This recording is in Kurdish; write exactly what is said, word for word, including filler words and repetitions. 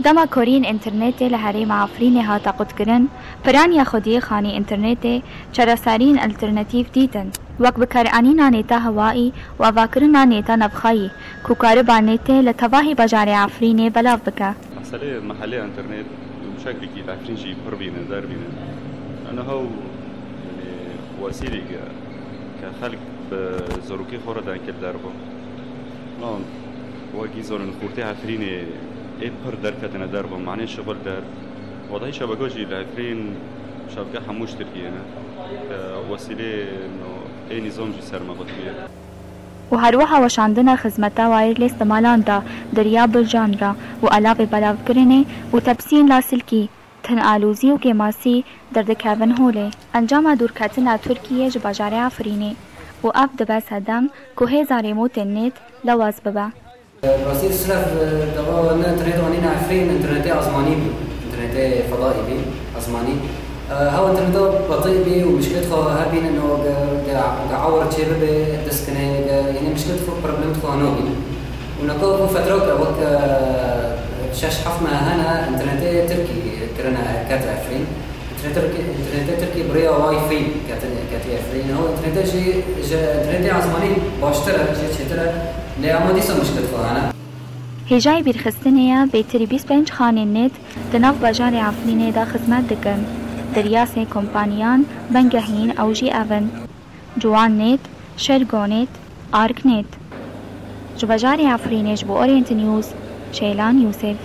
Dema korîn înternetê li herêma Efrînê hate qutkirin, piraniya xwediyê xanî înternetê çareseriyên alternatîf dîtin, wek bikaranîna nêta hewayî û avakirina nêta navxweyî, ku kariba nêtê li tevahî bajarê Efrînê belav bike. Meselê mehelê înternetê bi şeklekî li Efrîn jî pir bîne, der bîne. Niha ew, yanî, wesîlek e ke xelk bi zarokê xwe re dengê li derve. Lan, wekî zanin xortê Efrînê ê pir derketine derve, manê şixul der. Wadayî şebeke jî li Efrîn şebeke hemû ji Tirkiyê ne. Ke wesîlê no ê nîzam jî ser me xwe diye. Û herwiha weşandina xizmeta wireless di malan de di riya bircan re û alavê belavkirinê û tepsiyên lasilkî, tenalûzî û kêmasî derdikevin holê. Encama dûrketina Tirkiyê ji bajarê Efrînê û ev dibe sedem ku hêza rêmotên nêt lewaz bibe. Rastî, silaf, e, dava ne internet anîna Efrîn, internetê azmanî bû, internetê fedaî bî, azmanî. E, hew interneta batî bî û mişkilêt xwe hebînin û ge, ge, ge awir çê bibe, diskine, ge, yanî mişkilêt xwe, problemêt xwe hano bîn. Û naka ku fetrok e, wek, e, şeş heft meh hene, internetê Tirkî kirine, kete Efrîn. Internetê Tirkî, internetê Tirkî bi rêya Wi-Fi ketine, ketiye Efrîn. Ew internetê jî ji internetê azmanî baştir e, jê çêtir e. Lê ema dîsa mişkilêt xwe hene. Hêjayî bîrxistinê ye, bêtirî bîst pênc xanên nêt di nav bajarê Efrînê de xizmet dikin. Di riyasê kompaniyan bingehîn ew jî ev in: Ciwan Nêt, Şergo Nêt, Ark Nêt. Ji bajarê Efrînê ji bo Orient News, Şeylan Yûsif.